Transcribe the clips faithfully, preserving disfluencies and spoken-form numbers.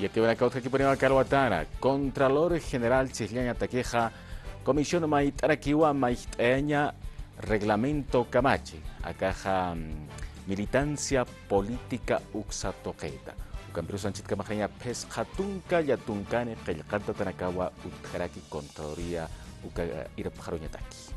Yatiwanakaw utjakipuniwa kalwatana, Contralor General chhijllañatakixa comisión mayt'arakiwa mayjt'ayaña reglamento kamachi, akaxa, mm, militancia política uksa tuqita. Ukampirus anchhitkamaxaña phisqa tunka, llatunkani qillqatatanakawa utjaraki Contraloría uka irpxaruñataki.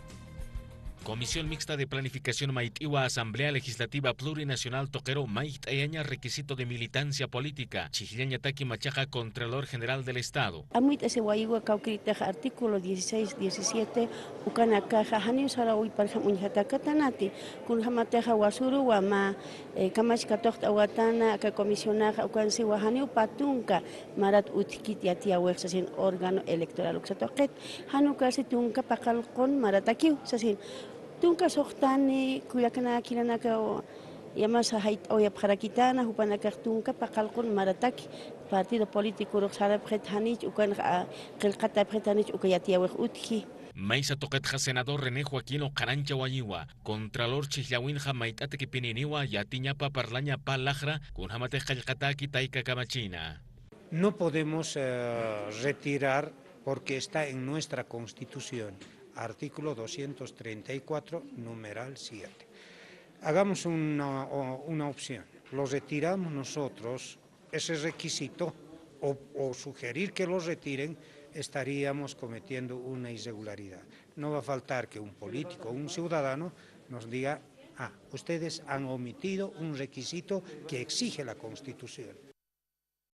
Comisión Mixta de Planificación mayt'iwa Asamblea Legislativa Plurinacional tuqiru mayjt'ayaña requisito de militancia política, chhijllañataki machaqa Contralor General del Estado. Amuyt'asiwayiwa kawkïritax artículo dieciséis, diecisiete, ukanakaxa janiw sarawayparjam uñjatakatanati, kunjämatixa wasuruwa mä, eh, kamach katuqt'awatana, aka comisionaxa ukan siwa janiw pä tunka marat utjkit yatiyäwix sasin órgano electoral uksa tuqit, jan ukasti tunka paqallqun maratakiw sasin, tunka suxtani kullakanaka jilanaka yamasa jayt'awayapxarakitana, jupanakax tunka paqallqun marataki, partido políticorux sarapxit janich, ukanx, a, qillqatäpxit janich uka yatiyäwix utji. Maysa tuqitxa senador René Joaquino qhanañchawayiwa, Contralor chhijllawinxa mayt'atakipininiwa yatiñapa parlaña pä laxra, kunjämatix qillqatäki tayka kamachina. No podemos, eh, retirar porque está en nuestra Constitución, artículo doscientos treinta y cuatro, numeral siete. Hagamos una, o-, una opción. Lo retiramos nosotros, ese requisito, o, o sugerir que lo retiren, estaríamos cometiendo una irregularidad. No va a faltar que un político, un ciudadano, nos diga: "Ah, ustedes han omitido un requisito que exige la Constitución".